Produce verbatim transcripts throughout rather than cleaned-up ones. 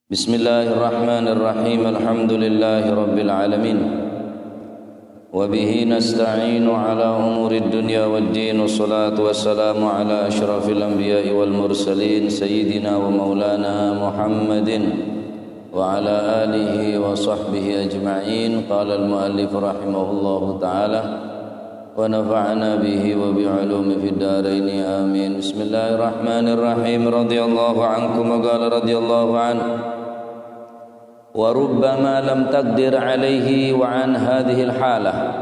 Bismillahirrahmanirrahim. Alhamdulillahirabbil alamin. Wa bihi nasta'inu ala umurid dunya waddin. Wassalatu wassalamu ala asyrafil anbiya'i wal mursalin, sayyidina wa maulana Muhammadin wa ala alihi wa sahbihi ajma'in. Qala al-muallif rahimahullahu ta'ala, wa nafa'ana bihi wa bi ulumi fid daraini, amin. Bismillahirrahmanirrahim. Radhiyallahu ankum wa qala radhiyallahu an. Wa rubbama lam taqdir alaihi wa an hadhil halah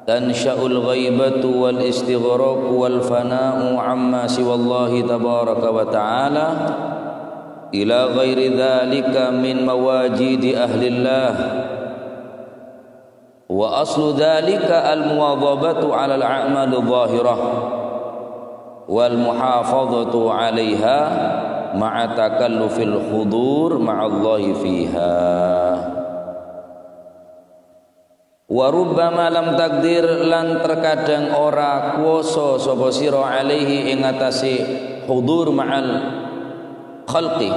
tansha'ul ghaibatu wal istighraqu wal fana'u amma siwallahi tabaraka wa ta'ala ila ghairi dhalika min mawajidi ahlillah. Wa aslu dzalika al-muwadhabatu 'alal a'mali dhahirah wal muhafadzatu 'alaiha ma'a takallufil hudur ma'allahi fiha. Wa rubbama lam taqdir, lan terkadang ora kuwasa sapa sira 'alaihi ing atase hudur ma'al khalqi.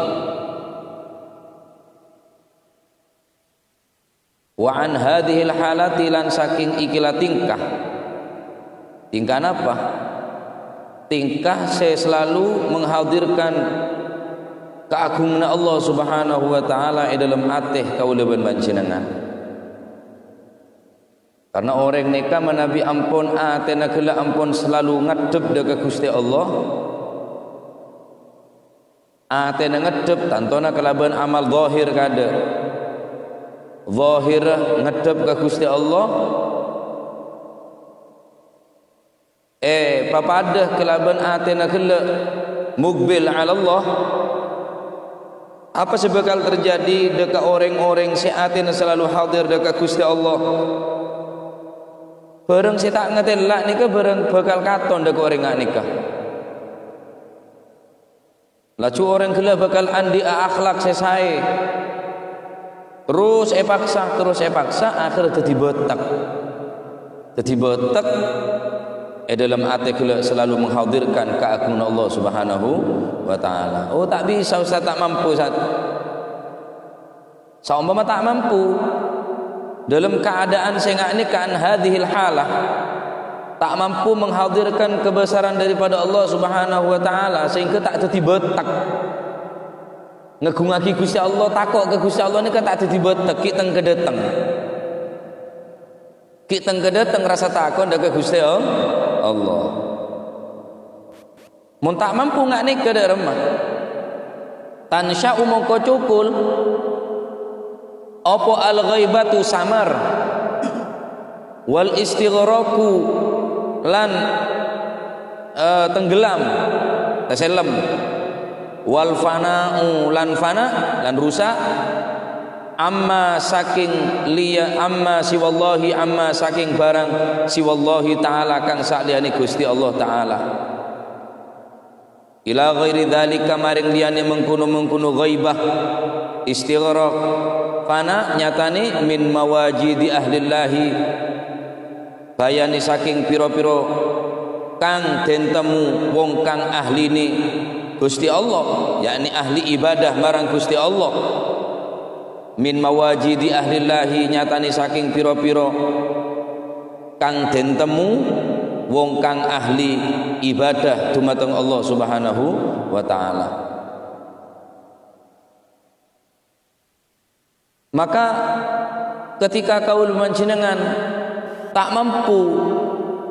Wa an hadhil halati, lan saking iki la tingkah. Tingkah napa? Tingkah se selalu menghadirkan kaagunganna Allah Subhanahu wa Ta'ala e dhalem ate kaula ban panjenengan. Karena oreng neka manabi ampon atena gella ampon selalu ngaddhep dha ka Guste Allah, atena ngaddhep tantona kalaban amal zahir kada. Zahir ngaddhep ka Guste Allah, eh, papadha kalaban atena gella mukbil 'ala Allah. Apa se bakal terjadi dha ka oreng-oreng se atena selalu hadir dha ka Guste Allah? Barang se ta' ngatela neka barang bakal katon dha ka oreng neka. Laju oreng gella bakal andhi'a akhlak se sae. Terus epaksa, terus epaksa, akhir daddi betek. Daddi betek, e dhalem ate gella selalu menghadirkan kaagungan Allah Subhanahu wa Ta'ala. "Oh, ta' bisa, Ustaz, ta' mampu, Ustaz." Saompama ta' mampu, dalam keadaan se nga' neka an hadhil halah, ta' mampu menghadirkan kebesaran daripada Allah Subhanahu wa Ta'ala, sehingga ta' daddi betek. Ngagungngagi Guste Allah, tako' ka Guste Allah neka ta' daddi betek, ki' teng-kadhateng. Ki' teng-kadhateng rasa tako' dha ka Guste Allah. Mon ta' mampu nga' neka dha' remma. Tansya'u mongko cokol apa al-ghaibatu samar, wal istighraqu lan, eh, tenggelam, tasellem, wal fana'u lan fana, lan rusak, amma saking liya, amma siwallahi, amma saking barang siwallahi ta'ala kang saliyane Gusti Allah Ta'ala. Ila ghairi dzalika, maring liyane mengkono-mengkono ghaibah, istighraq, fana, nyatane min mawajidi ahlillahi, bayane saking pira-pira kang den temmo wong kang ahline Gusti Allah, yakni ahli ibadah marang Gusti Allah. Min mawajidi ahlillahi, nyatane saking pira-pira kang den temmo wong kang ahli ibadah dumateng Allah Subhanahu wa Ta'ala. Maka, ketika kaula panjenengan ta' mampu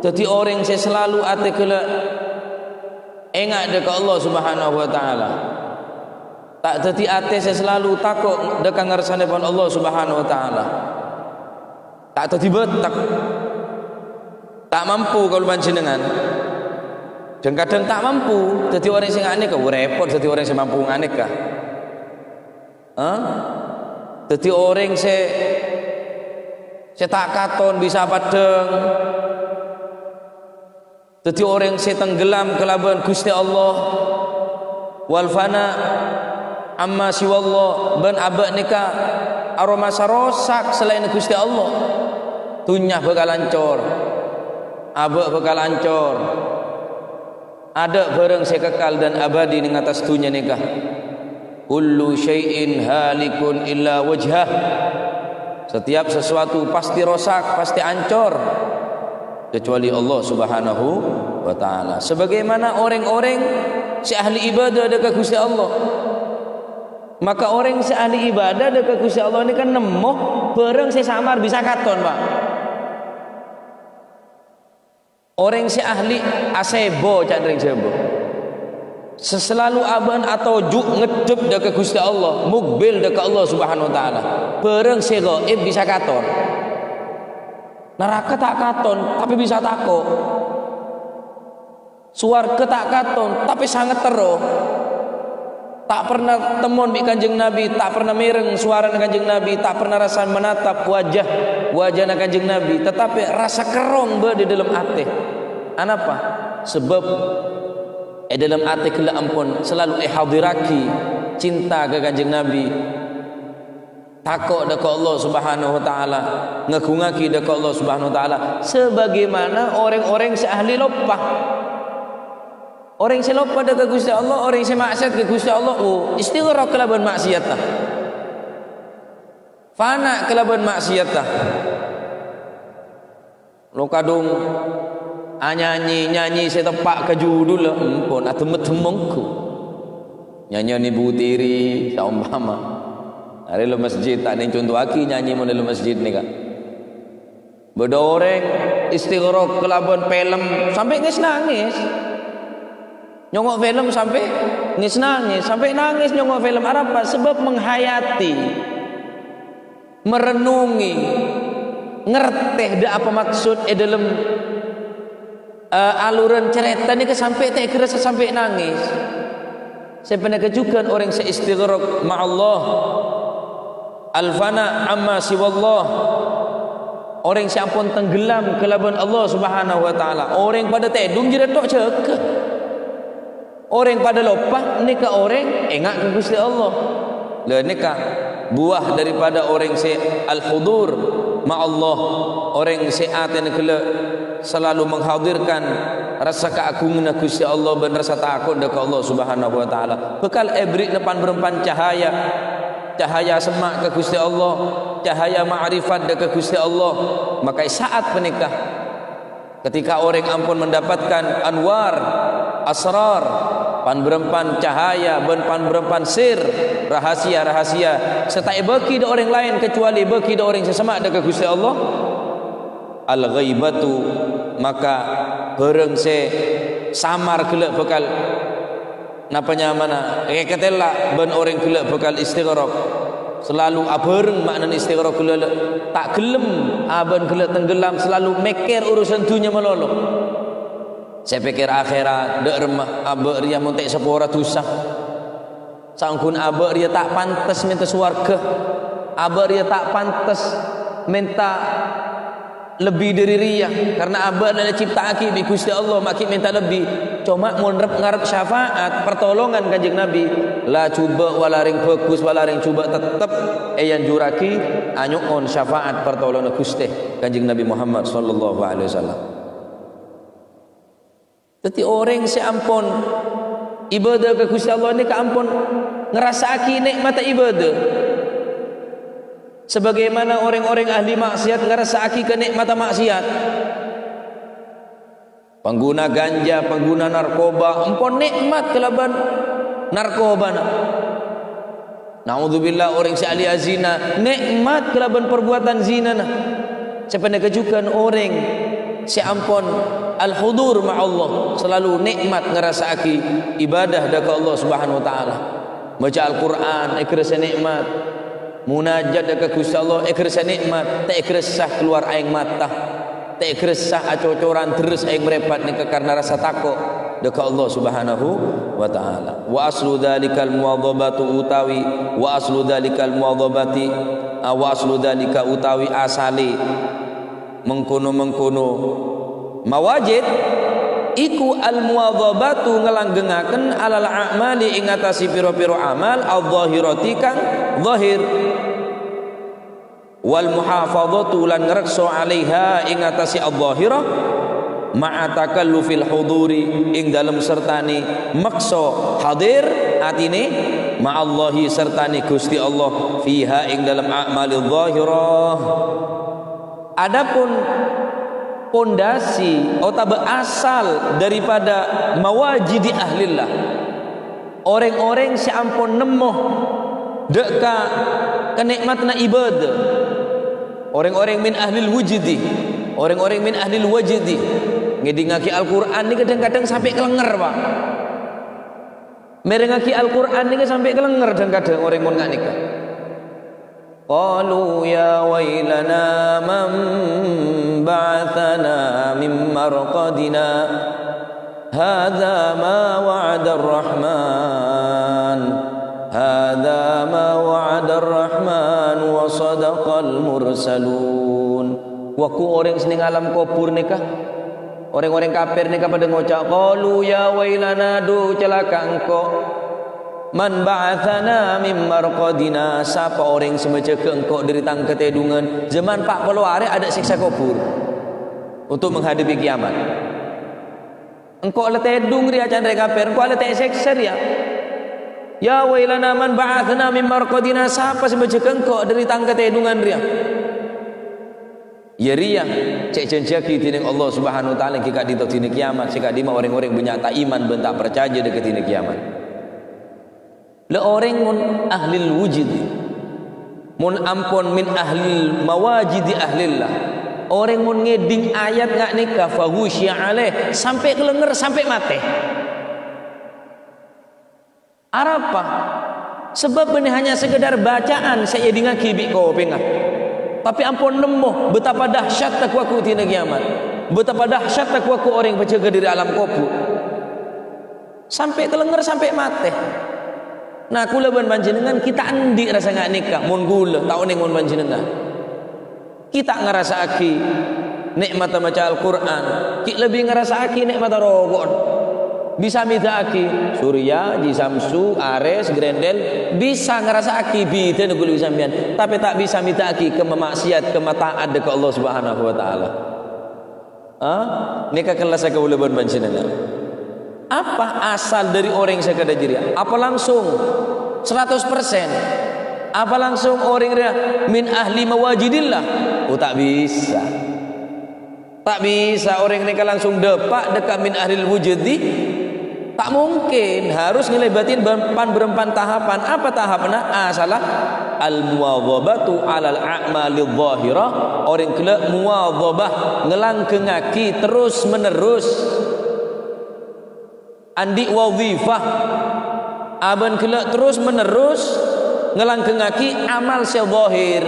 daddi oreng se selalu ate gella enga' dha ka Allah Subhanahu wa Ta'ala, ta' daddi ate se selalu tako' dha ka ngarsanepon Allah Subhanahu wa Ta'ala, ta' daddi betek, ta' mampu kaula panjenengan, dhang-kadhang ta' mampu daddi oreng se nga' neka, repot daddi oreng se mampu nga' neka. Hah? Daddi oreng se, se ta' katon bisa padhang. Daddi oreng se tenggelam kalaban Guste Allah. Wal fana amma siwallah, ban abak neka aromasa rosak selain Guste Allah. Dunnya bakal ancor. Abak bakal ancor. Adha' barang se kekal dan abadi neng attas dunnya neka. "Kullu syai'in halikun illa wajhah." Setiap sesuatu pasti rosak, pasti ancor, kecuali Allah Subhanahu wa Ta'ala. Sebagaimana orèng-orèng sè ahli ibadah dâ' ka Ghustè Allah. Maka orèng sè ahli ibadah dâ' ka Ghustè Allah nèka nemmo bhârâng sè samar bisa katon, Pak. Orèng sè ahli asèbo, ca'na rèng Jhâbâ. Sè salalu abâ'na atoju' ngeddhep dâ' ka Ghustè Allah, mukbil dâ' ka Allah Subhanahu wa Ta'ala. Bhârâng sè ghaib bisa katon. Naraka ta' katon, tapè bisa tako'. Sowarghâ ta' katon, tapè sanget terro. Ta' pernah temmon bi' Kanjeng Nabi, ta' pernah mèreng sowarana Kanjeng Nabi, ta' pernah rassa menatap wajah, wajahna Kanjeng Nabi, tatapè rassa kerrong bâdâ è dâlem atè. Anapa? Sabâb è dâlem atè ghellâ' ampon salalu èhadirraghi cinta ka Kanjeng Nabi, tako' dâ' ka Allah Subhanahu wa Ta'ala, ngaghungngaghi dâ' ka Allah Subhanahu wa Ta'ala, sabagaimana orèng-orèng sè ahli loppa. Orèng sè loppa dâ' ka Ghustè Allah, orèng sè ma'siyat ka Ghustè Allah, oh, istighraq kalabân ma'siyatta. Fana kalabân ma'siyatta. Lo kadhung anyanyi, nyanyi sè teppa' ka judhulla, empon, adhemmet-dhemmong ghu. Nyanyian Ibu Tiri, saompama. Arè lo masjid, ta' nèng conto'aghi nyanyi mon è lo masjid nèka. Bâdâ orèng istighraq kalabân film sampè' ngès-nangès. Nyongngo' film sampè' ngès-nangès, sampè' nangès nyongngo' film. Arapa? Sabâb menghayati, merenungi, ngartè dâ' apa maksod è dâlem eh, alurân carèta nèka sampè' ta' èghârâssa sampè' nangès. Sè panèka jhughân orèng sè istighraq ma'allah. Al-fana amma siwallah. Orèng sè ampon tenggelam kalabân Allah Subhanahu wa Ta'ala. Orèng padâ tèdung jârèya tok jâgâ. Orèng padâ loppa, nèka orèng enga' ka Ghustè Allah. Lha nèka buah daripada orèng sè al-hudur ma'allah, orèng sè atèna ghellâ' salalu menghadirkan rassa kaagunganna Ghustè Allah bân rassa tako' dâ' ka Allah Subhanahu wa Ta'ala. Bhâkal èberri'na pan-bârâmpan cahaya, cahaya semma' ka Ghustè Allah, cahaya ma'rifat dâ' ka Ghustè Allah. Maka è sa'at panèka, ketika orèng ampon mendapatkan anwar, asrar, pan-bârâmpan cahaya bân pan-bârâmpan sir, rahasia-rahasia, sè ta' èbâghi dâ' orèng laèn kecuali èbâghi dâ' orèng sè semma' dâ' ka Ghustè Allah, al-ghaibatu, maka bhârâng sè samar ghellâ' bhâkal Napa nyamana? Kèkètèla bân orèng ghellâ' bhâkal istighraq. Salalu abhâreng ma'nana istighraq ghellâ', ta' ghellem abâ'na ghellâ' tenggelam, salalu mèkkèr urusan dhunnya malolo. Sè pèkkèr akhèrat, dâ' remma abâ' rèya mon ta' èsapora dhusa. Saongghuna abâ' rèya ta' pantes mènta sowarghâ. Abâ' rèya ta' pantes mènta lebbi dhâri rèya, karna abâ' la ècipta'aghi bi' Ghustè Allah, ma' ghi' mènta lebbi. Coma mon rep-ngarep syafa'at, partolongan Kanjeng Nabi, la jhubâ' wala rèng bhâghus wala rèng jhubâ' tettep èanjurraghi anyo'on syafa'at partolonganna Ghustè Kanjeng Nabi Muhammad sallallahu alaihi wasallam. Dhâddhi, orèng sè ampon ibâdâ ka Ghustè Allah nèka ampon ngarassa'aghi nè'matta ibâdâ. Sabagaimana orèng-orèng ahli ma'siyat ngarassa'aghi ka nè'matta ma'siyat. Pangguna ganja, pangguna narkoba, ampon nè'mat kalabân narkobana. Na'udzubillah, orèng sè ahli azina, nè'mat kalabân parbuwâtan zinana. Sapanèka jhughân orèng sè ampon al-hudur ma'allah, salalu nè'mat ngarassa'aghi ibâdâ dâ' ka Allah Subhanahu wa Ta'ala. Maca Al-Qur'an, èghârassa nè'mat. Munajat dâ' ka Ghustè Allah, èghârassa nè'mat. Ta' èghârassa kalowar aèng mata. Ta' èghârassa acocoran dherres aèng mrèpat nèka karna rassa tako' dâ' ka Allah Subhanahu wa Ta'ala. Wa aslu dzalikal muwadzabatu utawi, wa aslu dzalikal muwadzabati, ah, wa aslu dzalika utawi asalè mengkono-mengkono mawajid, iku al muwadzabatu ngalanggengaken alal a'mali ing atase pira-pira amal, adh-dhahirati kang dhahir. Wal muhafadzatu lan ngrekso alaiha ing atase adh-dhahirah, ma'a takallufil huduri ing dalem sertane mekso hadir atine, Ma'allahi, sartane Gusti Allah, fiha, ing dalam a'malil zahirah. Adapun pondasi otabâ asal daripada mawajidi ahlillah, orèng-orèng sè ampon nemmo dâ' ka kanè'matna ibadah, orèng-orèng min ahlil wujudi, orèng-orèng min ahlil wajdi, ngèdingngaghi Al-Qur'an nèka kadhâng-kadhâng sampè' kalènger, Pak. Mèrengngaghi Al-Qur'an nèka sampè' kalènger dhâng-kadhâng orèng mon nga' nèka. Qalu ya wailana man ba'atsana min marqadina. Hadza ma wa'adar rahman. Hadza ma wa'adar rahman wa sadaqal mursalun. Wah, ghu orèng sè neng alam kobhur nèka, orèng-orèng kafir nèka padâ ngoca', "Qalu ya wailana, dhu calaka' engko'. Man ba'atsana min marqadina, sapa orèng sè majâgâ engko' dâri tang katèdungan? Jhâman pa' polo arè adâ' sèksa kobhur untuk menghadapi kiamat. Engko' la tèdung rèya," ca'na rèng kafir, "engko' la ta' èsèksa rèya. Ya wailana man ba'atsana min marqadina, sapa sè majâgâ engko' dâri tang katèdungan rèya?" Iyâ rèya sè èjhânjhiyaghi dhinèng Allah Subhanahu wa Ta'ala èngghi ka'dinto dina kiamat, sè ka'dimma orèng-orèng bânnya' ta' iman bân ta' parcajâ dâ' ka dina kiamat. La orèng mon ahlil wujud, mon ampon min ahlil mawajidi ahlillah, orèng mon ngèdhing ayat nga' nèka, faghusyiya alaih, sampè' kalènger, sampè' matè. Arapa? Sabâb bânnè hanya sekedar bacaan sè èdingngaghi bi' kopèngnga, tapè ampon nemmo betapa dahsyatta ghu-lagghu dina kiamat, betapa dahsyatta ghu-lagghu orèng pajâgâ dâri alam kobhur. Sampè' kalènger, sampè' matè. Nah, kaulâ bân panjhennengngan ghi' ta' andi' rassa nga' nèka, mon kaulâ ta' onèng mon panjhennengngan. Ghi' ta' ngarassa'aghi nè'matta maca Al-Qur'an, ghi' lebbi ngarassa'aghi nè'matta roko'na. Bisa mèda'aghi Surya, Ji Samsu, Ares, Grendel, bisa ngarassa'aghi bidhâna kaulâ bi' sampèyan, tapè ta' bisa mèda'aghi kemma ma'siyat, kemma ta'at dâ' ka Allah Subhanahu wa Ta'ala. Ah, nèka kellassa kaulâ bân panjhennengngan. Apa asal dâri orèng sè kadhâ' jârèya? Apa langsung seratus persen? Apa langsung orèng rèya min ahli mawajidillah? Oh, ta' bisa. Ta' bisa orèng nèka langsung dâpa' dâ' ka min ahlil wujudi. Ta' mungkin, harus ngalèbâtin bân-, pan-bârâmpan tahapan. Apa tahapanna? Asalla al-muwadhabatu 'alal a'malidh dhahirah, orèng ghellâ' muwadhabah, ngalangghengngaghi terros-menerros. Andi' wadhifah, abân ghellâ' terros-menerros ngalangghengngaghi amal sè dhahir.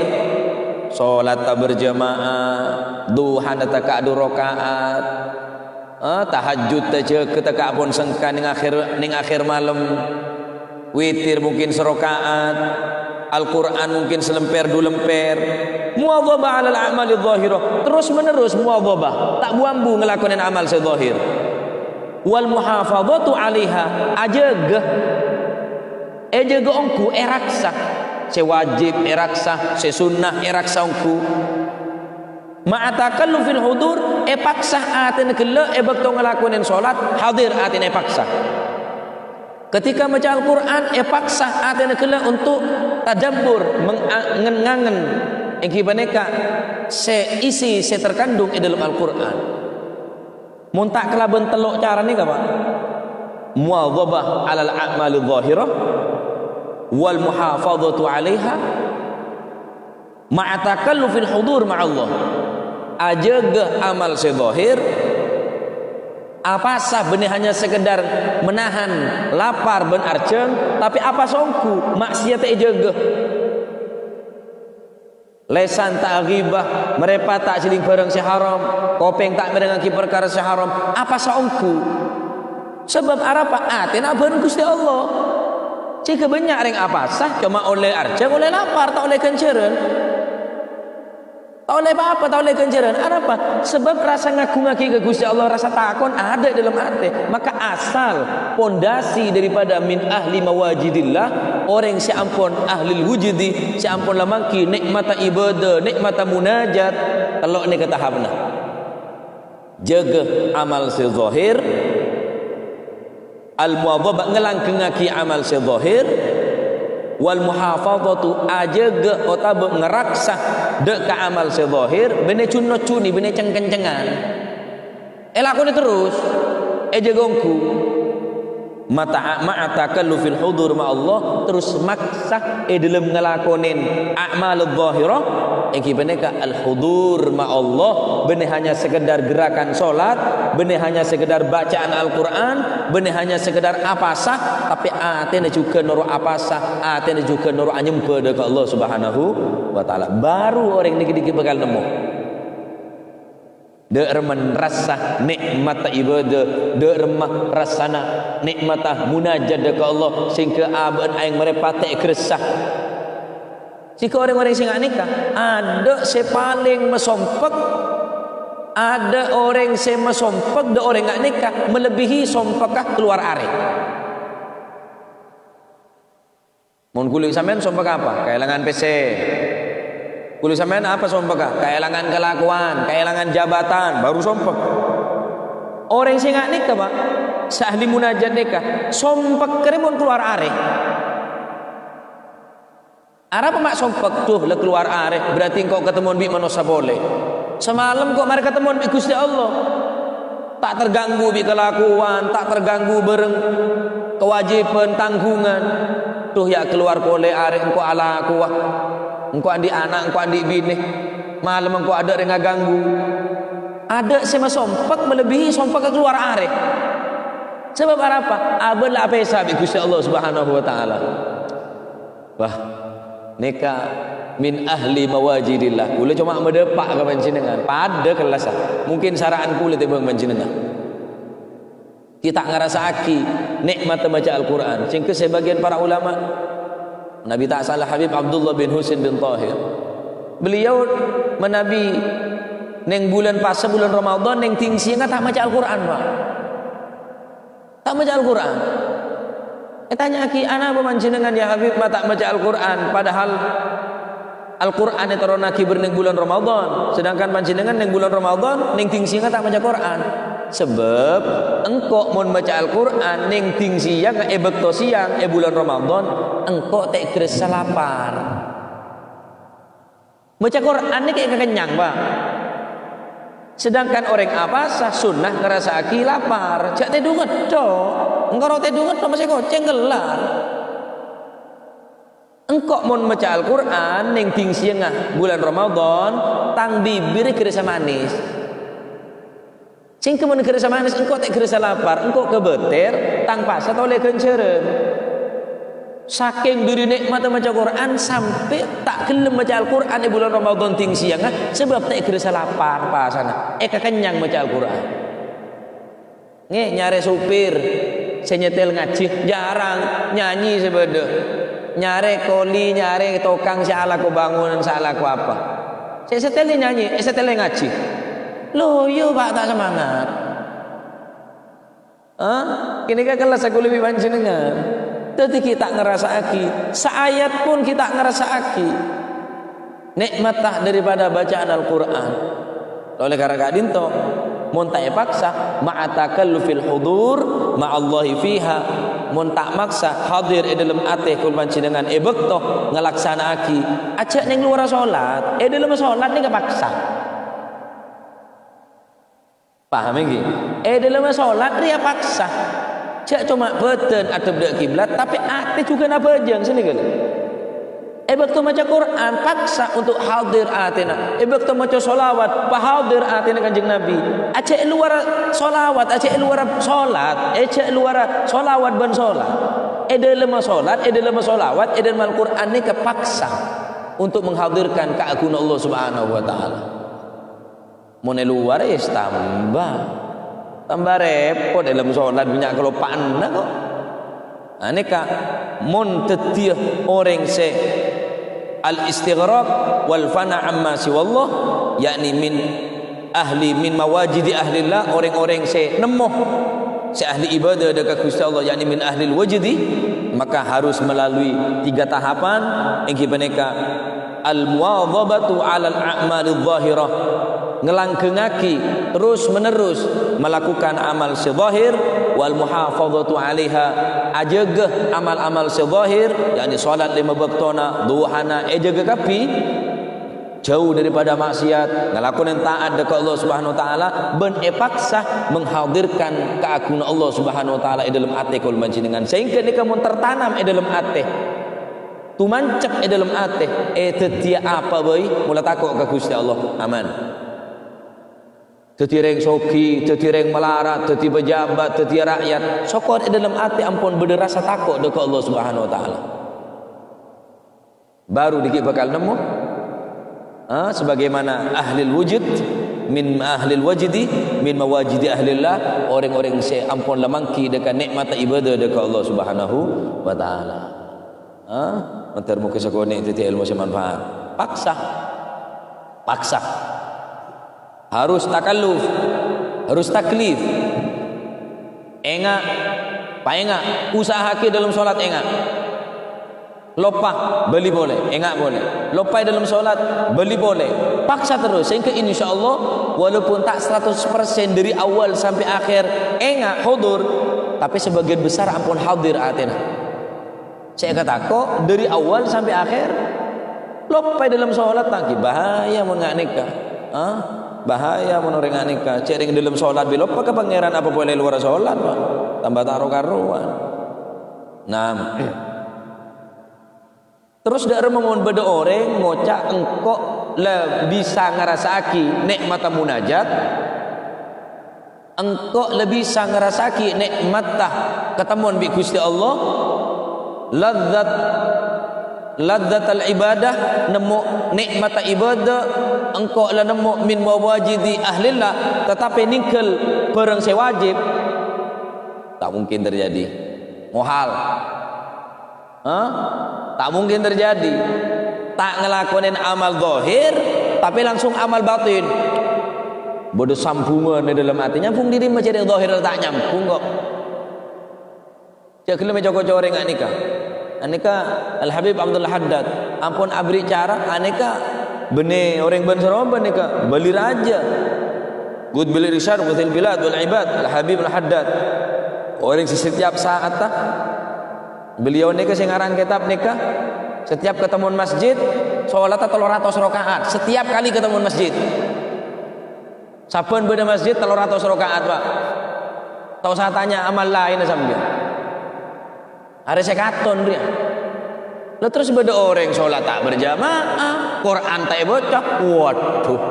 Sholatta berjamaah, dhuhana taka' dhu raka'at. Ah, tahajjud tajâgâ taka' pon sengka neng akhèr, neng akhèr malem. Witir mungkin saraka'at. Al-Qur'an mungkin salemper du lemper. Muwadhabah 'alal a'mali dhahirah. Terros-menerros muwadhabah. Ta' bu-ambu ngalakonè amal sè dhahir. Wal muhafadhatu 'alaiha. Ajâgâ. Èjâgâ ongghu, èraksa. Sè wajib èraksa, sè sunnah èraksa ongghu. Ma'a takallufil hudur, èpaksa atèna ghellâ' è bâkto ngalakonè sholat, hadir atèna èpaksa. Ketika maca Al-Qur'an, èpaksa atèna ghellâ' untuk tadabbur, meng-, a-, ngen-, ngangen, èngghi panèka sè isi sè terkandung è dâlem Al-Qur'an. Mon ta' kalabân tello' cara nèka, Pak. Muwadhabah 'alal a'mali dhahirah, wal muhafadhatu 'alaiha, ma'a takallufil hudur ma'allah. Ajâgâ amal sè dhahir, apasa bânnè hanya sekedar menahan lapar bân arjhâng, tapè apasa ongghu ma'siyat èjâgâ. Lèsan ta' ghibah, marèpa ta' jhâling bhârâng sè haram, kopèng ta' mèrengngaghi parkara sè haram, apasa ongghu. Sabâb arapa? Atèna abhâreng Ghustè Allah. Jâgâ bânnya' rèng apasa, coma ollè arjhâng, ollè lapar, ta' ollè ghânjhârân. Ta' ollè pa-apa, ta' ollè ghânjhârân. Arapa? Sabâb rassa ngaghungngaghi ka Ghustè Allah, rassa takon adâ' dâlem atè. Maka asal pondasi daripada min ahli mawajidillah, orèng sè ampon ahlil wujudi, sè ampon la mangghi nè'matta ibadah, nè'matta munajat, tello' nèka tahapanna. Jâgâ amal sè dhahir, al-muwadhabah, ngalangghengngaghi amal sè dhahir, Wal muhafadhatu, ajâgâ otabâ ngaraksa dâ' ka amal sè zahir, bânnè cun-nocuni, bânnè ceng-kencengan. Èlakonè terros, èjâgâ ongghu. Mata-, ma'a takallufil hudur ma'allah, terros maksa è dâlem ngalakonè a'mal zahirah, èngghi panèka al-hudur ma'allah, bânnè hanya sekedar gerakan sholat, bânnè hanya sekedar bacaan Al-Qur'an, bânnè hanya sekedar apasa, tapè atèna jhughân noro' apasa, atèna jhughân noro' anyembhâ dâ' ka Allah Subhanahu wa Ta'ala. Baru orèng nèka-nèka bhâkal nemmo. Dâ' remma rassa nè'matta ibadah, dâ' remma rassana nè'matta munajat dâ' ka Allah, sèngghâ abâ'na aèng marè patè' gressa. Sèngghâ orèng-orèng sè nga' nèka, adâ' sè palèng masompek, adâ' orèng sè masompek dâ' orèng nga' nèka malebbhi sompekka kalowar arè. Mon kaulâ sampèyan sompek apa? Kaèlangan pèssè. Kaulâ sampèyan apa sompekka? Kaèlangan kalakowan, kaèlangan jabatan, baru sompek. Orèng sè nga' nèka, Pa', sè ahli munajat nèka, sompek kèrè mon kalowar arè. Arapa ma' sompek? Duh, la kalowar arè, berarti engko' katemmowan bi' manossa polè. Samalem engko' marè katemmowan bi' Ghustè Allah. Ta' terganggu bi' kalakowan, ta' terganggu bhâreng kawâjibhân, tangghungan. Duh, ya' kalowar polè arè engko' alakowa. Engko' andi' ana', engko' andi' binè. Malem engko' adâ' rèng aganggu. Adâ' sè masompek malebbhi sompekka kalowar arè. Sabâb arapa? Abâ' la apèsa bi' Ghustè Allah Subhanahu wa Ta'ala. Wah, nèka min ahli mawajidillah. Kaulâ coma madâpa' ka panjhennengngan. Padâ kellassa. Mungkin sara'an kaulâ tèmbhâng panjhennengngan. Ghi' ta' ngarassa'aghi nè'matta maca Al-Qur'an. Sèngghâ sabâgiyân para ulama, manabi ta' sala Habib Abdullah bin Husin bin Tahir. Beliau manabi neng bulân pasa, bulân Ramadan, neng dingsiyangnga ta' maca Al-Qur'an, Pa'. Ta' maca Al-Qur'an. Ètanya'aghi, "Anapa panjhennengngan, ya Habib, ma' ta' maca Al-Qur'an?" Padahal Al-Qur'an ètoronnaghi bârneng bulân Ramadan, sedangkan panjhennengngan neng bulân Ramadan, neng dingsiyangnga ta' maca Qur'an. Sabâb engko' mon maca Al-Qur'an neng dingsiyangnga è bâkto sèyang è bulân Ramadan, engko' ta' èghârassa lapar. Maca Qur'an nèka èkakennyang, Pa'. Sedangkan orèng apasa sunnah ngarassa'aghi lapar, jhâ' tèdungnga tho. Engko' ro tèdungnga tho, masè kocèng kellar. Engko' mon maca Al-Qur'an neng dingsiyangnga bulân Ramadan, tang bibirra ghârassa manès. Sèngghâ mon ghârassa manès, engko' ta' ghârassa lapar, engko' kabâter, tang pasa tolè ghânjhârân. Sakèng dâri nè'matta maca Qur'an, sampè' ta' ghellem maca Al-Qur'an è bulân Ramadan dingsiyangnga, sabâb ta' èghârassa lapar pasana, èkakennyang maca Al-Qur'an. Ngè, nyarè sopir sè nyetèl ngajhi, jhârâng, nyanyi sè bâdâ. Nyarè koli, nyarè tokang sè alako bângonan, sè alako apa. Sè setèl nyanyi, sè setèl ngajhi. Loyo, Pa', ta' semangat. Hah? Kènè' ka kellas kaulâ bi' panjhennengngan. Dhâddhi ghi' ta' ngarassa'aghi. Saayat pon ghi' ta' ngarassa'aghi. Nè'matta daripada bacaan Al-Qur'an. Olè karana ka'dinto, mon ta' èpaksa, ma'a takallufil hudur ma'allahi fiha. Mon ta' maksa hadir è dâlem atè kaulâ panjhennengngan è bâkto ngalaksana'aghi, ajhâ' neng lowarra sholat, è dâlemma sholat nèka paksa. Paham ènggi? È dâlemma sholat rèya paksa. Jhâ' coma bhâdhân addhep dâ' kiblat, tapè atè jhughân abhâjâng, sanèka lho. È bâkto maca Qur'an, paksa untuk hadir atèna. È bâkto maca sholawat, pahadir atèna Kanjeng Nabi. Ajhâ' è lowarra sholawat, ajhâ' è lowarra sholat, ajhâ' è lowarra sholawat bân sholat. È dâlemma sholat, è dâlemma sholawat, è dâlemma Al-Qur'an nèka paksa untuk menghadirkan kaagungan Allah Subhanahu wa Ta'ala. Mon è lowarra, ya, tamba. Tamba rèpot, è dâlem sholat bânnya' kaloppa'anna, kok. Nah, nèka, mon dhâddhiyâ orèng sè al-istighraq wal fana amma siwallah, yakni min ahli, min mawajidi ahlillah, orèng-orèng sè nemmo, sè ahli ibadah dâ' ka Ghustè Allah, yakni min ahlil wajdi, maka harus melalui tiga tahapan, ènggi panèka al-muwadhabatu 'alal a'malidh dhahirah, Ngelanggengngangi terus-menerus melakukan amal sè zahir, wal muhafadhatu 'alaiha, ajâgâ amal-amal sè zahir, yakni salat lèma bâktona, duhana, èjâgâ kabbhi, jauh daripada maksiat, ngalakonè taat dâ' ka Allah Subhanahu wa Ta'ala, bân èpaksa menghadirkan kaagungan Allah Subhanahu wa Ta'ala è dâlem atè kaulâ panjhennengngan, sehingga nèka mon tertanam è dâlem atè, tumancep è dâlem atè, è dhâddhiyâ apa bhâi, mola tako' ka Ghustè Allah, aman. Dhâddhi rèng soghi, dhâddhi rèng malarat, dhâddhi pejabat, dhâddhi rakyat, sokor è dâlem atè ampon bâdâ rasa tako' dâ' ka Allah Subhanahu wa Ta'ala. Baru dhiggi' bhâkal nemmo, ah, sebagaimana ahlil wujud, min ahlil wajdi, min mawajidi ahlillah, orèng-orèng sè ampon la mangghi dâ' ka nè'matta ibadah dâ' ka Allah Subhanahu wa Ta'ala. Ah, mandhâr moghâ sakonè' dhâddhi èlmo sè manfaat. Paksa. Paksa. Harus takalluf, harus taklif. Enga', paenga', usaha'aghi dâlem salat enga'. Loppa, bâli polè, enga' polè. Loppa è dâlem salat, bâli polè. Paksa terus, sehingga insyaallah, walaupun ta' seratus persen dari awal sampai akhir enga', hudur, tapi sebagian besar ampon hadir atèna. Sè èkatako' dâri awal sampè' akhèr, loppa è dâlem sholat, ta' ènggi bahaya mon nga' nèka. Ah, bahaya mon orèng nga' nèka. Cè' rèng dâlem sholat bi' loppa ka Pangèran, apa polè lowar sholat, Pak? Tamba ta' ro-karowan. Nah, terros dâ' remma mon bâdâ orèng ngoca', "Engko' la bisa ngarassa'aghi nè'matta munajat." Engko' la bisa ngarassa'aghi nè'matta katemmowan bi' Ghustè Allah, ladzat, ladzatal ibadah, nemmo nè'matta ibadah, engko' la nemmo min mawajidi ahlillah, tatapè nèngghâl bhârâng sè wajib, ta' mungkin terjadi. Muhal. Hah? Ta' mungkin terjadi. Ta' ngalakonè amal zahir, tapè langsung amal batin. Bâdâ sambhungan è dâlem atè. Nyambhung dâri ma' jârèya zahir ta' nyambhung kok. Jhâ' ghellem èco-koco orèng nga' nèka. Nga' nèka Al-Habib Abdullah Haddad. Ampon aberri' cara, nga' nèka bânnè orèng bân-sarombân nèka. Bâli rajâ. Qutbil irsyad, qutbil bilad wal ibad. Al-Habib Al-Haddad. Orèng sè setiap saatta Beliau nèka sè ngarang kètab nèka, setiap katemmowan masjid, sholatta tello ratos raka'at. Setiap kali katemmowan masjid. Sabbhân bâdâ masjid tello ratos raka'at, Pak. Ta' osa tanya amal laènna sampèyan. Arè sè katon rèya. Lah terros bâdâ orèng sholat ta' berjamaah, Quran ta' èbâca. Waduh,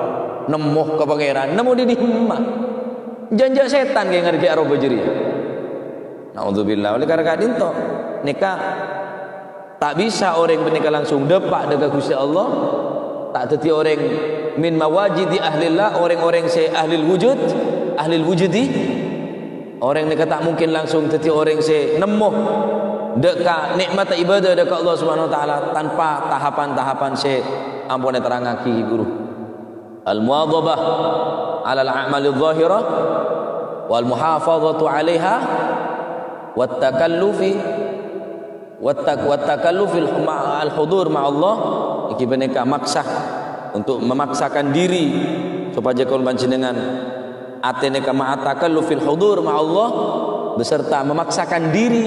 nemmo ka Pangèran, nemmo dâri dimma? Jhânjhâ sètan ghi' ngargâi aroba jârèya. Naudzubillah. Oleh karena ka'dinto, nèka ta' bisa orèng panèka langsung dâpa' dâ' ka Ghustè Allah, ta' dhâddhi orèng min mawajidi ahlillah, orèng-orèng sè ahlil wujud, ahlil wujudi. Orèng nèka ta' mungkin langsung dhâddhi orèng sè nemmo dâ' ka nè'matta ibadah dâ' ka Allah Subhanahu wa Ta'ala tanpa tahapan-tahapan sè ampon èterrangngaghi, ghuru. Al-muwadhabah 'alal a'mali dhahirah wal muhafadhatu 'alaiha wat takallufi wat tak-, wat takallufil ma-, al hudur ma'allah, iki panèka maksa, untuk memaksakan diri supaya kaulâ panjhennengngan atè nèka ma'a takallufil hudur ma'allah, beserta memaksakan diri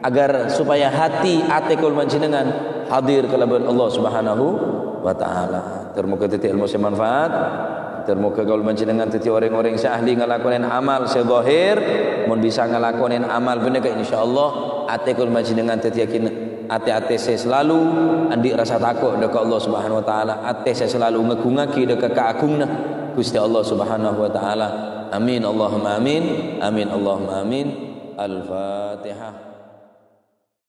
agar supaya hati, atè kaulâ panjhennengngan hadir kalabân Allah Subhanahu wa Ta'ala. Ter moghâ dhâddhi èlmo sè manfaat. Ter moghâ kaulâ panjhennengngan dhâddhi orèng-orèng sè ahli ngalakonè amal sè zahir. Mon bisa ngalakonè amal panèka, insyaallah, atè kaulâ panjhennengngan dhâddhiyâghi atè-atè sè selalu andi' rasa tako' dâ' ka Allah Subhanahu wa Ta'ala, atè sè selalu ngagungngaghi dâ' ka kaagunganna Ghustè Allah Subhanahu wa Ta'ala. Amin, Allahumma amin. Amin, Allahumma amin. Al-Fatihah.